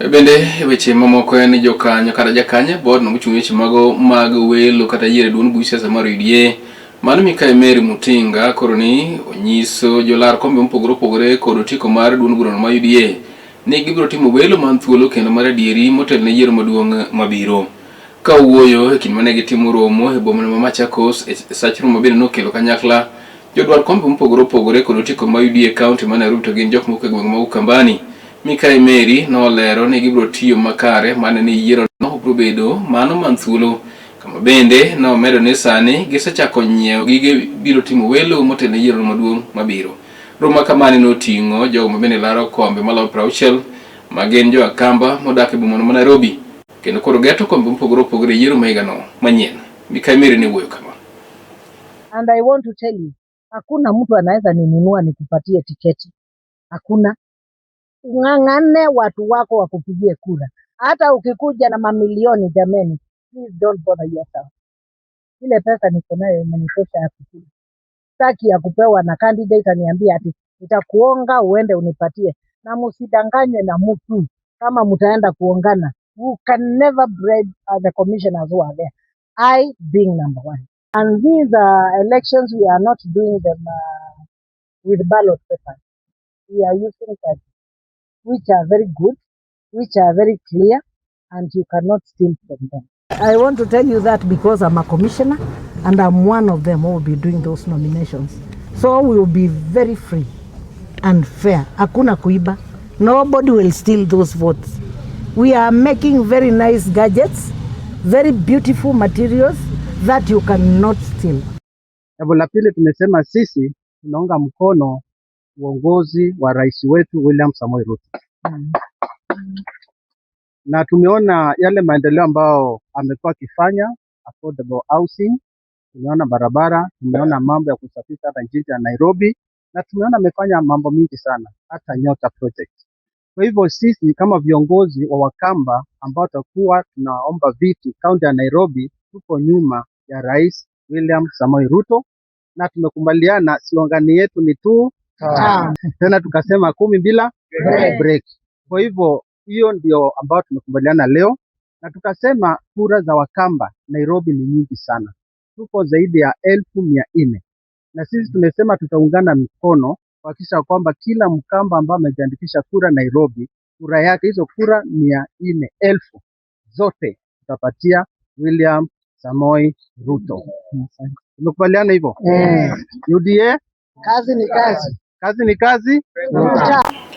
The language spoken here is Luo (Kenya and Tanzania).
Bende weche mamoko en ni jokanyo kata jakanyo board no mochung' weche mago mag welo kata yiero e duond buch siasa mar UDA mano Mikayi Mary Mutinga koro ni onyiso jolar kombe mopogore opogore kod otiko mar duond burano mar UDA ni gibiro timo welo man thuolo kendo mar adieri motelo ne yiero maduong' mabiro. Ka owuoyo e kinde mane gitimo romo e boma ma Machakos e sach romo bende nokelo kanyakla jodwar kombe mopogore opogore kod otiko ma UDA e kaunti ma Nairobi to gin jok moko e gweng' ma Ukambani. Mikayi Mary nolero ni gibiro tiyo makare mane ni yiero no biro bedo mano man thuolo kama bende nomedo ni sani gisechako nyiewo gige biro timo welo motelo ne yiero maduong' mabiro. Romo ma kamani noting'o jogo ma bende laro kombe maloyo 60 ma gin jo Akamba modak e bomano ma Nairobi kendo koro geto kombe mopogore opogore e yiero ma higano manyien. Mikayi Mary ne wuoyo kama. And I want to tell you, hakuna mtu anaweza ninunua nikupatie tiketi. Hakuna. Ung'ang'ane watu wako wakupigie kura. Hata ukikuja na mamilioni jameni, please don't bother yourself. Ile pesa niko nayo imenitosha ya kukula. Sitaki ya kupewa na candidate aniambie ati nitakuonga uende unipatie. Na msidanganywe na mtu kama mtaenda kuongana. You can never bribe the commissioners who are there. I being number one. And these elections, we are not doing them with ballot papers. We are using cards, which are very good, which are very clear, and you cannot steal from them. I want to tell you that because I'm a commissioner and I'm one of them who will be doing those nominations. So we will be very free and fair. Hakuna kuiba. Nobody will steal those votes. We are making very nice gadgets, very beautiful materials that you cannot steal. Jambo la pili tumesema sisi tunaunga mkono uongozi wa rais wetu William Samoei Ruto na tumeona yale maendeleo ambayo amekuwa akifanya affordable housing, tumeona barabara, tumeona mambo ya kusafisha hata jiji ya Nairobi, na tumeona amefanya mambo mingi sana, hata Nyota project. Kwa hivyo sisi kama viongozi wa Wakamba ambao tutakuwa tunaomba viti kaunti ya Nairobi, tuko nyuma ya Rais William Samoei Ruto na tumekubaliana slogan yetu ni tu tena, tukasema 10 bila break. Kwa hivyo hiyo ndio ambayo tumekubaliana leo, na tukasema kura za Wakamba Nairobi ni nyingi sana, tuko zaidi ya 400,000 na sisi tumesema tutaungana mkono kuhakikisha kwamba kila Mkamba ambaye amejiandikisha kura Nairobi, kura yake hizo kura 400,000 zote tutapatia William Samoei Ruto. Tumekubaliana hivyo? UDA Kazi ni kazi. Kazi ni kazi.